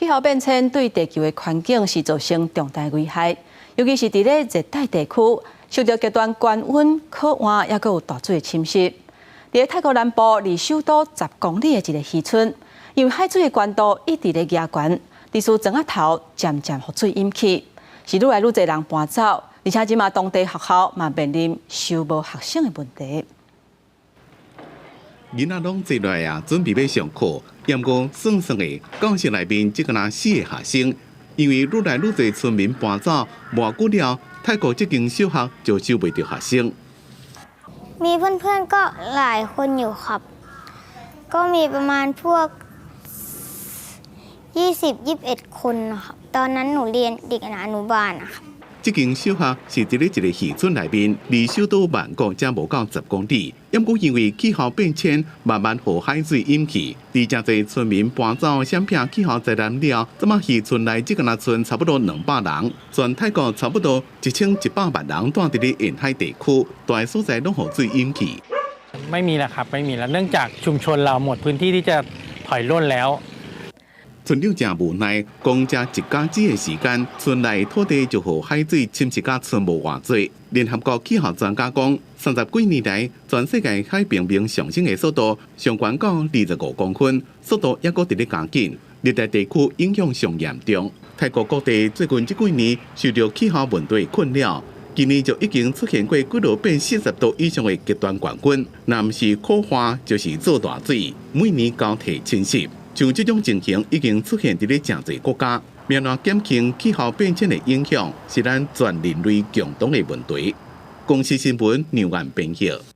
氣候變遷對地球的環境是造成重大危害，尤其是佇咧熱帶地區，受著極端高溫、旱旱，抑閣有大水的侵襲。佇咧泰國南部離首都10公里的一個漁村，因為海水的懸度一直咧加懸，致使庄仔頭漸漸予水淹去，是愈來愈濟人搬走，而且這馬當地學校嘛面臨收無學生的問題。囡仔攏坐落來啊，準備欲上課。毋過算算的，教室內面只敢若四个學生，因為愈來愈濟村民搬走，無久了，泰國這間小學就收袂著學生。 มีเพื่อนๆก็หลายคนอยู่ครับ ก็มีประมาณพวก 20 21 คนนะครับ ตอนนั้นหนูเรียนเด็กอนุบาลนะครับ 這間小學是佇咧一個漁村內面，離首都曼谷才無夠10公里。毋過因為氣候變遷，慢慢予海水淹去，佇誠濟村民搬走，閃避氣候災難了，這馬漁村內只敢若賰差不多200人，全泰國差不多1100萬人蹛佇咧沿海地區，大所在攏予水淹去。 ไม่มีแล้วครับไม่มีแล้วเนื่องจากชุมชนเราหมดพื้นที่ที่จะถอยร่นแล้ว 村長誠無奈，講才一甲子的時間，村內土地就予海水侵蝕甲賰無偌濟。聯合國氣候專家講，30幾年來，全世界海平面上升的速度上懸到25公分，速度猶閣佇咧加緊。熱帶地區影響上嚴重。泰國各地最近這幾年受著氣候問題困擾，今年就已經出現過幾落變40度以上的極端高溫，若毋是苦旱，就是做大水，每年交替侵襲。像這種情形已經出現佇咧誠濟國家，欲按怎減輕氣候變遷的影響，是咱全人類共同的問題。公視新聞梁萬編譯。